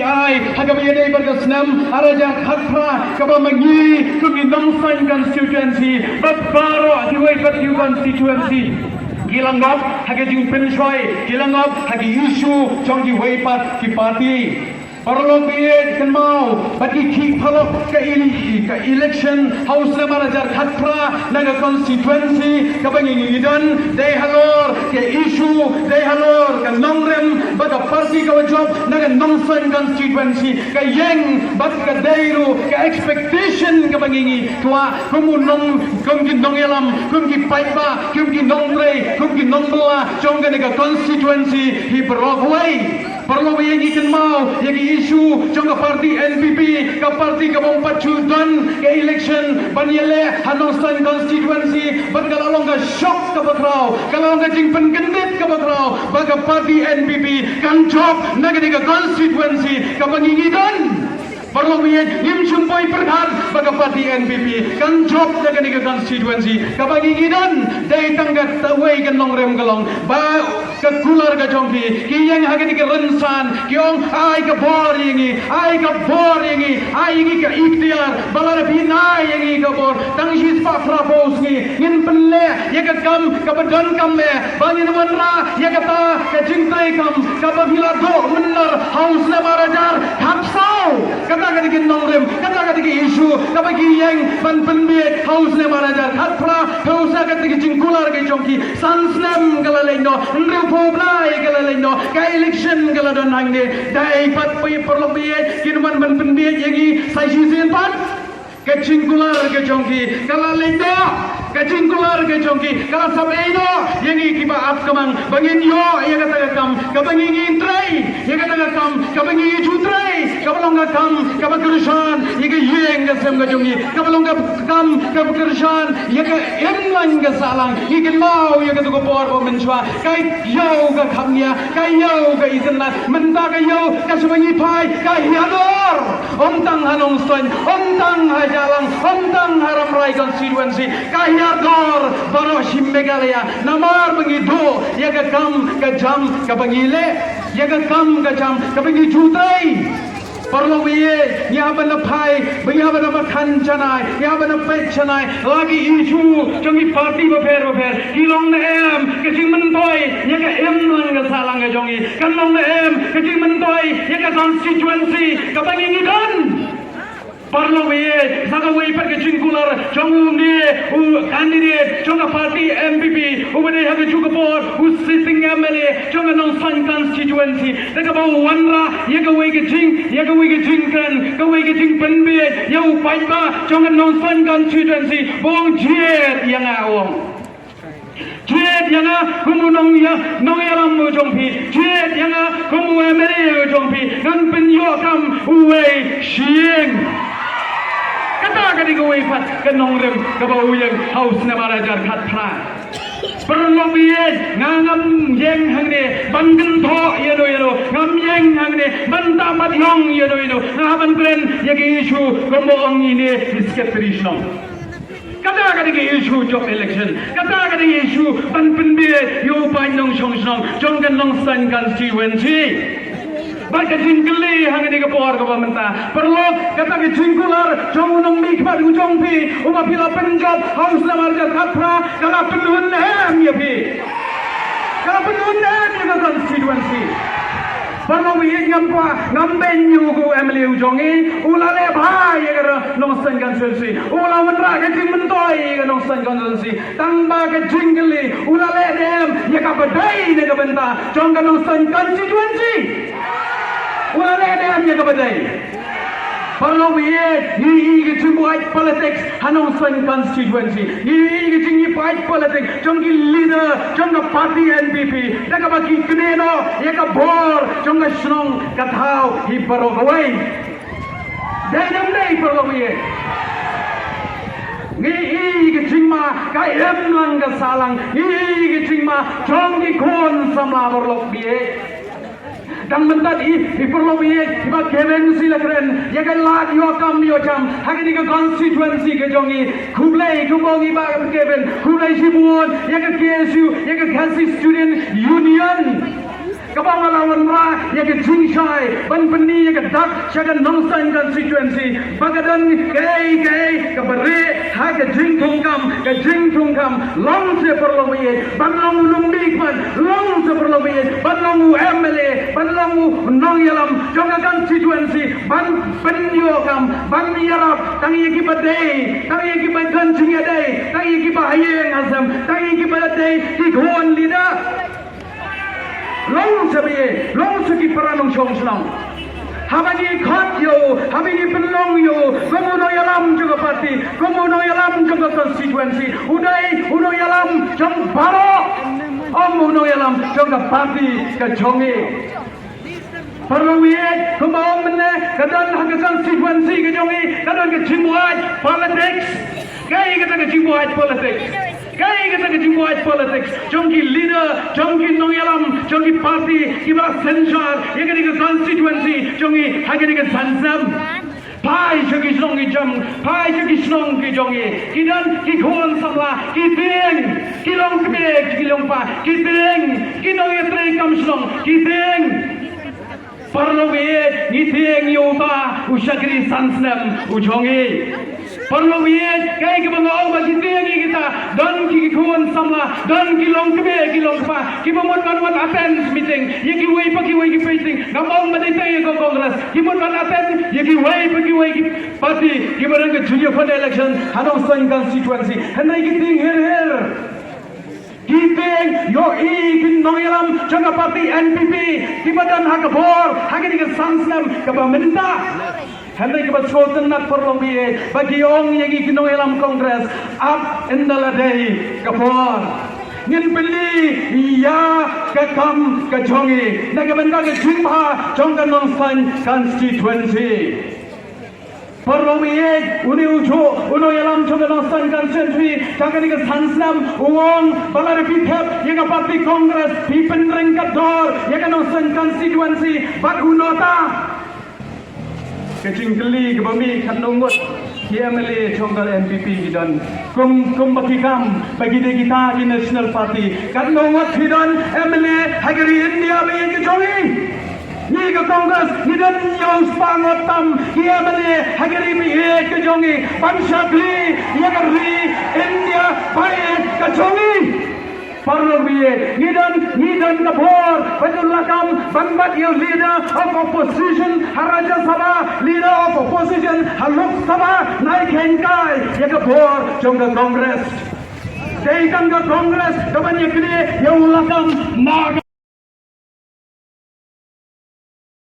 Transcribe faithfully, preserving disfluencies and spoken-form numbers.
Ai ha kaba ïadei bad ka snem ar hajar khatphra kaba ma ngi kum ki Nongstoiñ constituency bad baroh kiwei pat ki constituency ki la ngop ha ka jingpynshoi, ki la ngop ha ki issue jong kiwei pat ki party. Paralok ba ïeit, kynmaw bad ki khih paralok, ka ele-, ka election ha u snem ar hajar khatphra na ka constituency kaba ngi ngi don, dei halor ka issue, dei halor ka nongrim ba ka party kaba jop na ka Nongstoiñ constituency ka ïeng bad ka dei ruh ka expectation kaba ngi ngi kwah kum u nong, kum ki nongïalam, kum ki paidbah, kum ki nongtrei, kum ki nongbylla jong kane ka constituency hi baroh kawei. Paralok ba ïeit, ngi kynmaw ïa ki issue jong ka party N P P, ka party kaba ym pat shu don ka election ban ïaleh ha Nongstoiñ constituency, bad ka la long ka shock kaba khraw, ka la long ka jingpynkyndit kaba khraw ba ka party N P P kan jop na kane ka constituency kaba ngi ngi don. Paralok ba ïeit, ngim shym poi pyrkhat ba ka party N P P kan jop na kane ka constituency kaba ngi ngi don. Dei tang kawei ka nongrim ka long ba ka kular ka jong ki, ki ïeng ha kane ka rynsan, ki ong, ai ka bor ïa ngi, ai ka bor ïa ngi, ai ïa ngi ka iktiar, ba lada phin ai ïa ngi ka bor, tang shispah phra phew sngi ngin pynleh ïa ka kam kaba donkam eh, ba ngin wanrah ïa kata ka jingtrei kam kaba phi la duh mynnar ha u snem ar hajar khatsaw. Kata ka dei ka nongrim, kata ka dei ka issue kaba ki ïeng ban pynbiej ha u snem ar hajar khatphra, ha u snem, kata ka jingkular ka jong ki. San snem ka la leit noh, hynriewphew blai ka la leit noh, ka election ka la don hangne. Dei pat, paralok ba ïeit, kin wan ban pynbiej ïa ngi sa shisien pat? Ka jingkular ka jong ki ka la leit noh, ka jingkular ka jong ki ka la sap ei noh ïa ngi kiba ap ka mang ba ngin ïoh ïa kata ka kam kaba ngi ngi trei, ïa kata ka kam kaba ngi ngi ju trei, kaba long ka kam kaba kyrshan ïa ka ïing ka sem ka jong ngi, kaba long ka kam kaba kyrshan ïa ka imlang ka sahlang. Ngi kynmaw ïa kata ka por ba mynshuwa ka ïew ka khapngiah, ka ïew ka itynnad, mynta ka ïew ka shu ba ngi phai ka hiar dor. Ym tang ha Nongstoiñ, ym tang ha Jahlang, ym tang ha Rambrai constituency, ka hiar dor baroh shi Meghalaya. Namar ba ngi duh ïa ka kam ka jam kaba ngi leh, ïa ka kam ka jam kaba ngi ju trei. Paralok ba ïeit, ngi hap ban da phai, ba ngi hap ban da khan janai, ngi hap ban da peit janai la ki issue jong ki party bapher bapher. Ki long ne em ka jingmyntoi ïa ka imlang ka sahlang ka jong ngi? Kan long ne em ka jingmyntoi ïa ka constituency kaba ngi ngi don? Paralok ba ïeit, sa kawei pat ka jingkular jong une u candidate jong ka party N P P, uba dei ha kajuh ka por u sitting M L A jong ka Nongstoiñ constituency, da kaba u wanrah ïa kawei ka jing, ïa kawei ka jingkren, kawei ka jingpynbiej ïa u paidbah jong ka Nongstoiñ constituency, ba u ong, jied ïa nga, u ong. Jied ïa nga kum u nongïa, nongïalam u jong phi. Jied ïa nga kum u M L A u jong phi. Ngan pynïoh kam uwei shi ïing. Kata ka dei kawei pat ka nongrim kaba u ïeng ha u snem ar hajar khatphra. Paralok ba ïeit, nga ngam ïeng hangne ban kynthoh ïano ïano. Ngam ïeng hangne ban tam bat ïong ïano ïano. Nga hap ban kren ïa ki issue kumba ong ine i secretary shnong. Kata ka dei ka issue jong election. Kata ka dei ka issue ban pynbiej ïa u paid nongshong shnong jong ka Nongstoiñ constituency. Bad ka jingkylli hangne ka por kaba mynta, paralok, kata ka jingkular jong u nongmihkhmat u jong phi uba phi la pynjop ha u snem ar hajar khatphra, ka la pynhun ne em ïa phi? Ka la pynhun ne em ïa ka constituency? Paralok ba ïeit, ngam kwah, ngam beiñ ïa u M L A u jong ngi. U la leh bha ïa ka Nongstoiñ constituency. U la wanrah ka jingmyntoi ïa ka Nongstoiñ constituency. Tang ba ka jingkylli, u la leh ne em ïa kaba dei na ka bynta jong ka Nongstoiñ constituency? U la leh ne em ïa kaba dei? Paralok ba ïeit, ngi ïohi ka jingbuaid politics ha Nongstoiñ constituency. Ngi ïohi ka jingbuaid politics jong ki leader jong ka party N P P, da kaba ki knieh noh ïa ka bor jong ka shnong ka thaw hi baroh kawei. Dei ne ym dei, paralok ba ïeit? Ngi ïohi ka jingma ka imlang ka sahlang, ngi ïohi ka jingma jong ki khun samla, paralok ba ïeit. Dang mynta i, i paralok ba ïeit, i Bah Kevin Sylvester, ïa ka lad ïoh kam ïoh jam ha kane ka constituency ka jong ngi. Khublei, khublei i Bah Kevin, khublei shibun ïa ka K S U, ïa ka Khasi Student Union. Kaba nga la wanrah ïa ka jingshai ban pyni ïa ka dak sha ka Nongstoiñ constituency ba ka don kaei kaei kaba rieh ha ka jingthungkam, ka jingthungkam. Long sha paralok baieit ban long u nongmihkhmat, long sha paralok baieit ban long u M L A, ban long u nongïalam jong ka constituency, ban pynïoh kam, ban ïarap tang ïa kiba dei, tang ïa kiba don jingïadei, tang ïa kiba ha ïing ha sem, tang ïa kiba dei ki khun leader. Long sha baieit, long sha ki para nongshong shnong. Haba ngi khot ïa u, haba ngi pynlong ïa u kum u nongïalam jong ka party, kum u nongïalam jong ka constituency, u dei u nongïalam jong baroh, ym u nongïalam jong ka party ka jong ngi. Paralok baieit, kumba ong mynne, ka don ha ka constituency ka jong ngi ka don ka jingbuaid politics. Kaei kata ka jingbuaid politics? Kaei kata ka jingbuaid politics jong ki leader, jong ki nongïalam, jong ki party kiba synshar ïa kane ka constituency jong ngi ha kane ka san snem? Phai sha ki shnong ki jong, phai sha ki shnong ki jong ngi. Ki don ki khun samla, ki tieng, ki long kmie, ki long kpa, ki tieng, ki nongïatreilang kam shnong, ki tieng. Paralok baieit, ngi tieng ïa uta u shakri san snem u jong ngi. Paralok baieit, kaei kaba nga ong ba ngi tieng ïa kita, don ki khun samla, don ki long kmie, ki long kpa kiba mut ban wan attend meeting ïa kiwei pa kiwei ki party. Ngam ong ba dei tang ïa ka Congress, ki mut ban attend ïa kiwei pa kiwei ki party kiba don ka junior fund election ha Nongstoiñ constituency. Hynrei ki tieng her her. Ki tieng ïohi ki nongïalam jong ka party N P P kiba don ha ka bor ha kane ka san snem kaba mynta. Hynrei kaba sngewtynnat, paralok baieit, ba ki ong ïa ngi ki nongïalam Congress, ap ynda la dei ka bor. Ngin pynlong ïa ka kam ka jong ngi na ka bynta ka jingbha jong ka Nongstoiñ constituency. Paralok baieit, une u juh u nongïalam jong ka Nongstoiñ constituency, jong kane ka san snem, u ong ba lada phi thep ïa ka party Congress, phi pynryngkat dor ïa ka Nongstoiñ constituency. Bad u nota. Ka jingkylli kaba mih, katno ngut ki M L A jong ka N P P ki don? Kum, kumba ki kam ba ki dei kita ki National Party, katno ngut ki don M L A ha ka ri India baieit ka jong ngi? Ngi ka Congress ngi don ïa u spah ngut tam ki M L A ha ka ri baieit ka jong ngi ban shakri ïa ka ri India baieit ka jong ngi. Paralok baieit, ngi don, ngi don ka bor ban ïaleh kam ban bat ïa u leader of opposition ha Rajya Sabha, leader of opposition ha Lok Sabha, nai kheiñ kai ïa ka bor jong ka Congress. Dei tang ka Congress kaban ïakynduh ïa u lakam na ka